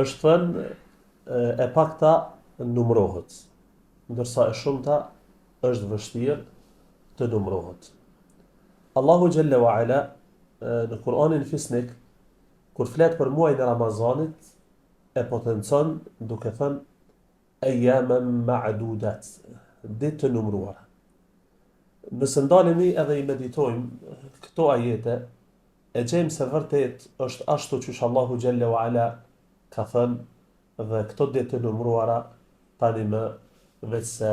Është thënë e pakta numërohet, ndërsa e shumta është vështirë të numërohet. Allahu xhelle wa ala në Kur'anin fisnik kur flet për muajin e Ramazanit e potencon duke thënë ejjamen ma'dudat, ditë të numëruara. Nëse ndalemi edhe i meditojmë këto ajete, e gjejmë se vërtet është ashtu qysh Allahu xhelle wa ala ka thënë dhe këto ditë të numëruara tani më veçse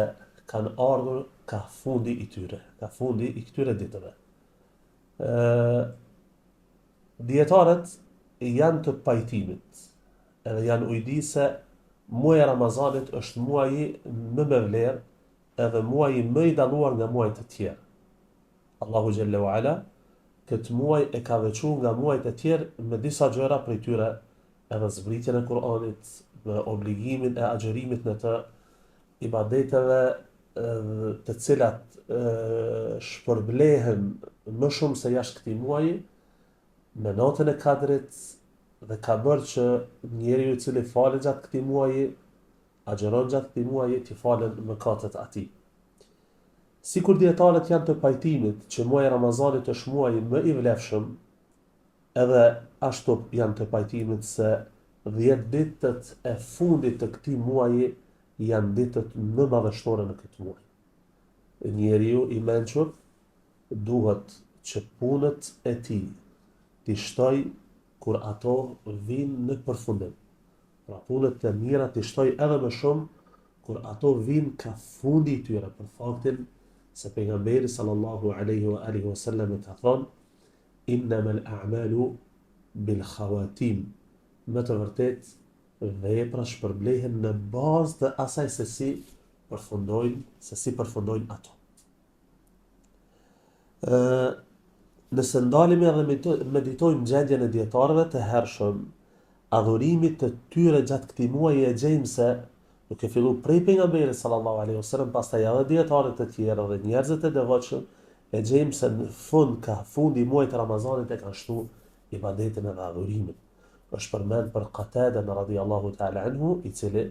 kanë ardhur ka fundi i tyre, ka fundi i këtyre ditëve. Ë Dijetarët janë të pajtimit edhe janë ujdi se muaji i Ramazanit është muaji më me vlerë edhe muaji më i dalluar nga muajt e tjerë. Allahu xhelle ue ala këtë muaj e ka veçu nga muajt e tjerë me disa gjëra prej tyre edhe zbritjen e Kur'anit, me obligimin e agjërimit në të, ibadeteve të cilat shpërblehen më shumë se jashtë këtij muaji, me natën e Kadrit dhe ka bërë që njeriu i cili falet gjatë këtij muaji, agjëron gjatë këtij muaji t'i falen mëkatet atij. Sikur dijetarët janë të pajtimit që muaji i Ramazanit është muaji më i vlefshëm, edhe ashtu janë të pajtimit se 10 ditët e fundit të këtij muaji janë ditët më madhështore në këtë muaj. Njeriu i mençur duhet që punët e tij t'i shtojë kur ato vijnë në përfundim. Pra punët e mira t'i shtojë edhe më shumë kur ato vijnë ka fundi i tyre për faktin se pejgamberi sallallahu alaihi wa alihi wasallam ka thonë innamal a'malu bil khawatim me të vërtetë veprat shpërblehen në bazë të asaj se si përfundojnë, se si përfundojnë ato. Ë nëse ndalemi edhe meditojmë gjendjen e dijetarëve të hershëm, adhurimit të tyre gjatë këtij muaji e gjejmë se duke fillu prej pejgamberit sallallahu alaihi wasallam, pastaj edhe dijetarët e tjerë dhe njerëzit e devotshëm, e gjejmë se në fund ka fundi i muajit të Ramazanit e kanë shtu ibadetin edhe adhurimin. Është përmend për Qataden radiallahu ta'ala anhu, i cili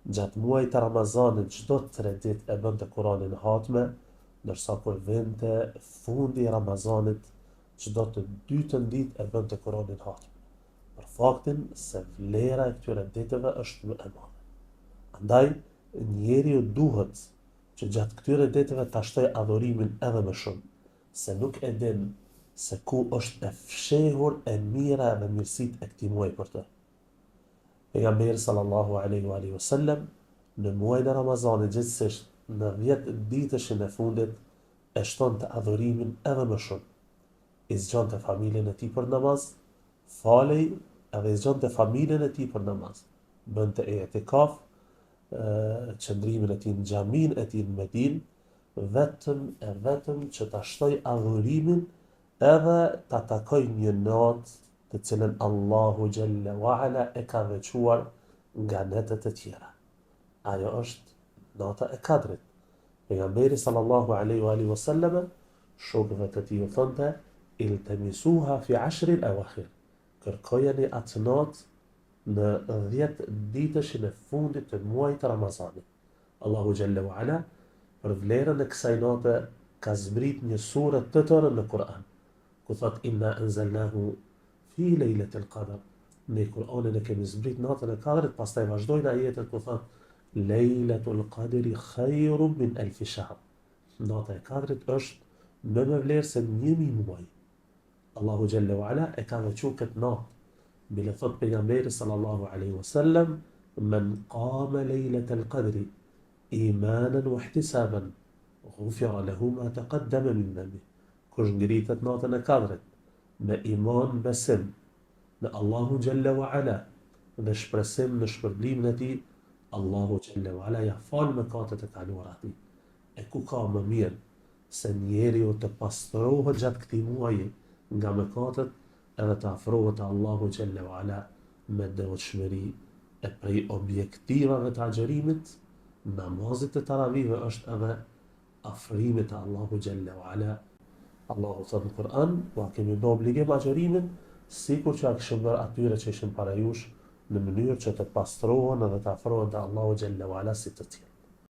gjatë muajit të Ramazanit çdo tre ditë e bënte Kuranin hatme, ndërsa kur vinte fundi i Ramazanit çdo të dytën ditë e bënte Kuranin hatme. Për faktin se vlera e këtyre ditëve është më e madhe. Andaj njeriu duhet që gjatë këtyre ditëve ta shtojë adhurimin edhe më shumë, se nuk e din se ku është e fshehur e mira dhe mirësitë e këtij muaji për të. Pejgamberi sallallahu alejhi wa alihi wasallam në muajin e Ramazanit gjithsesi në 10 ditëshin e fundit e shtonte adhurimin edhe më shumë. I zgjonte familjen e tij për namaz, falej edhe i zgjonte familjen e tij për namaz. Bënte i'tikaf, qëndrimin e tij në xhaminë e tij në Medinë, vetëm e vetëm që ta shtojë adhurimin edhe ta takojë një natë të cilën Allahu xhelle wa ala e ka veçuar nga netët e tjera. Ajo është nata e Kadrit. Pejgamberi sallallahu alaihi wa alihi wasallam shokëve të tij u thonte iltemisuha fi ashril awakhir. Kërkojeni atë natë në 10 ditëshin e fundit të muajit të Ramazanit. Allahu xhelle ue ala për vlerën e kësaj nate ka zbrit një sure të tërë në Kur'an, ku thotë inna anzalnahu fi lejletil qadr. Ne Kur'anin e kemi zbrit natën e Kadrit, pastaj vazhdojnë ajetet ku thotë lejletul qadri khairun min alfi shahr. Nata e Kadrit është më me vlerë se 1000 muaj. Allahu xhelle ue ala e ka veçu këtë natë. Bile thot pejgamberi sallallahu alaihi wasallam, "Men qama lejletel qadri imanan wa ihtisaban, ghufira lahu ma taqaddama min dhanbi." Kush ngritet natën e Kadrit me iman besim në Allahun xhelle ue ala dhe shpresim në shpërblimin e tij, Allahu xhelle ue ala ja fal mëkatet e kaluara atij. E ku ka më mirë se njeriu të pastrohet gjatë këtij muaji nga mëkatet edhe të afrohet te Allahu xhelle ue ala me devotshmëri e prej objektivave të agjërimit, namazit të taravive është edhe afrimi te Allahu xhelle ue ala. Allahu thotë në Kur'an, ua kemi bë obligim agjërimin, sikur që ua kishim bërë atyre që ishin para jush. në mënyrë që të pastrohen dhe të afrohen te Allahu xhelle ue ala si të tillë.